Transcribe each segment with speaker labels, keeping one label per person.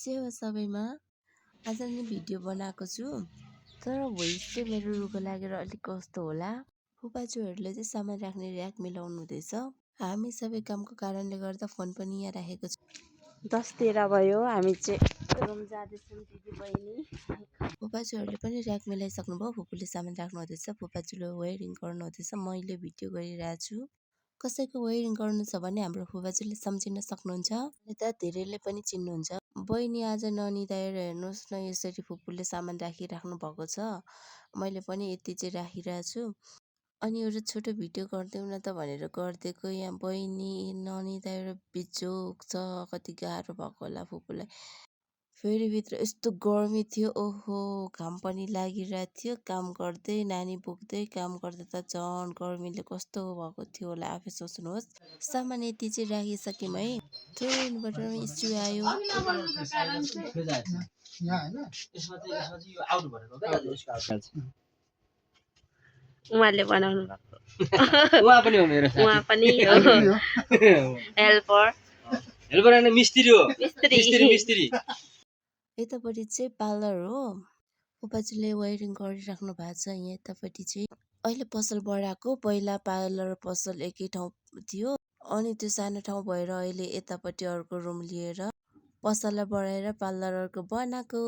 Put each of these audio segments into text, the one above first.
Speaker 1: सेवा सबैमा आज नि भिडियो बनाएको छु तर भोइस चाहिँ मेरो रुखो लागेर अलिक कस्तो होला। फुपाजुहरूले चाहिँ सामान राख्ने र्याक मिलाउनु हुँदैछ। हामी सबै कामको कारणले गर्दा फोन पनि यहाँ राखेको छु।
Speaker 2: 10:13 भयो हामी चाहिँ रुम जाँदैछौँ दिदी बहिनी।
Speaker 1: फुपाजुहरूले पनि र्याक मिलाइसक्नुभयो। फुपूले सामान राख्नु हुँदैछ, फुपाजुले वायरिङ गर्नु हुँदैछ, मैले भिडियो गरिरहेको छु। कसैको वायरिङ गर्नु छ भने हाम्रो फुपाजुले सम्झिन सक्नुहुन्छ। यता धेरैले पनि चिन्नुहुन्छ। बहिनी आज ननिदाएर हेर्नुहोस् न, यसरी फुपूले सामान राखिराख्नु भएको छ। मैले पनि यति चाहिँ राखिरहेको छु। अनि एउटा छोटो भिडियो गरिदेऊ न त भनेर गरिदिएको। यहाँ बहिनी ननिदाएर बिजोग छ, कति गाह्रो भएको होला फुपूलाई। फेरि भित्र यस्तो गर्मी थियो, ओहो घाम पनि लागिरहेको थियो। काम गर्दै नानी बोक्दै काम गर्दा त झन् गर्मीले कस्तो भएको थियो होला, आफै सोच्नुहोस्। सामान यति चाहिँ राखिसक्यौँ है। थोरै इन्भर्टरमा इस्यु आयो।
Speaker 2: उहाँले बनाउनु भएको। उहाँ पनि हो मेरो साथी। उहाँ पनि हो हेल्पर हैन, मिस्त्री हो। मिस्त्री।
Speaker 1: यतापट्टि चाहिँ पार्लर हो। फुपाजुले वायरिङ गरिराख्नु भएको छ। यहाँ यतापट्टि चाहिँ अहिले पसल बढाएको। पहिला पार्लर पसल एकै ठाउँ थियो, अनि त्यो सानो ठाउँ भएर अहिले यतापट्टि अर्को रुम लिएर पसललाई बढाएर पार्लर अर्को बनाएको।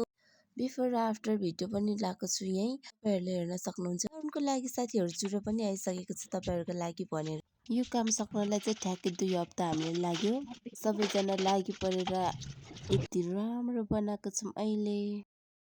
Speaker 1: बिफोर र आफ्टर भिडियो पनि लगाएको छु यहीँ, तपाईँहरूले हेर्न सक्नुहुन्छ। उनको लागि साथीहरू जुरो पनि आइसकेको छ तपाईँहरूको लागि भनेर। यो काम सक्नलाई चाहिँ ठ्याक्कै 2 हप्ता हामीलाई लाग्यो। सबैजना लागि परेर यति राम्रो बनाएको छौँ अहिले।